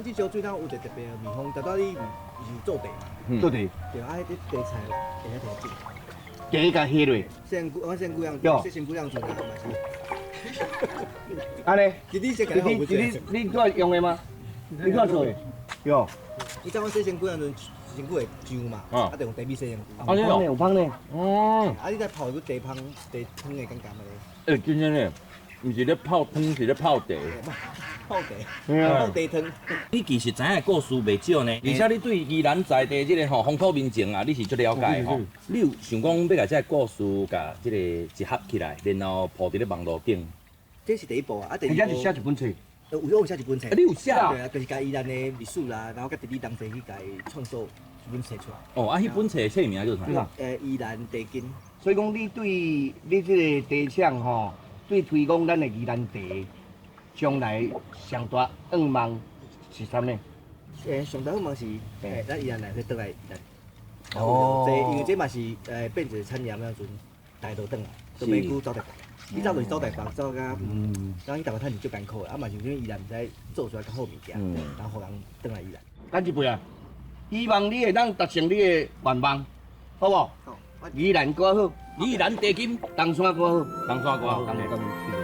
咱這招水桶有一個特別的秘方，特別你是做茶嘛？做茶。對，啊，彼茶菜會使提茶共下落。身軀，我身軀樣，洗身軀樣陣啊，嘛是。按呢？其實你你你拄用的嗎？你拄做的？喲。你知我洗身軀樣陣，身軀會上嘛？啊，就用茶米洗身軀。按呢有芳呢？哦。啊，你再泡一個茶芳，茶湯的感覺嘛咧？欸，真正呢，毋是咧泡湯，是咧泡茶。泡茶，泡茶湯。你其實知影的故事袂少呢，而且你對宜蘭在地這個吼風土民情啊，你是足了解吼。你有想講欲共這個故事共這個集合起來，然後鋪佇咧網路頂？這是第一步啊，啊第二步。是寫一本冊。有，我有寫一本冊。你有寫？對啊，就是共宜蘭的歷史啦，然後佮地理當地去共創作一本冊出來。哦，啊，彼本冊冊名叫啥？宜蘭茶經。所以講，你對你這個茶廠吼，對推廣咱的宜蘭茶，將來上大願望是啥物？上大願望是，咱宜蘭人去轉來宜蘭。哦。這因為這嘛是變一個產業，那陣帶倒轉來，都免去走台北。你走就是走台北，走甲，然後去台灣趁錢足艱苦的，啊嘛是因為宜蘭毋知做出來較好物件，然後予人轉來宜蘭。干一杯啊！希望你會當達成你的願望，好無？好。宜蘭閣好，宜蘭茶金，東山閣好，東山閣好。東山。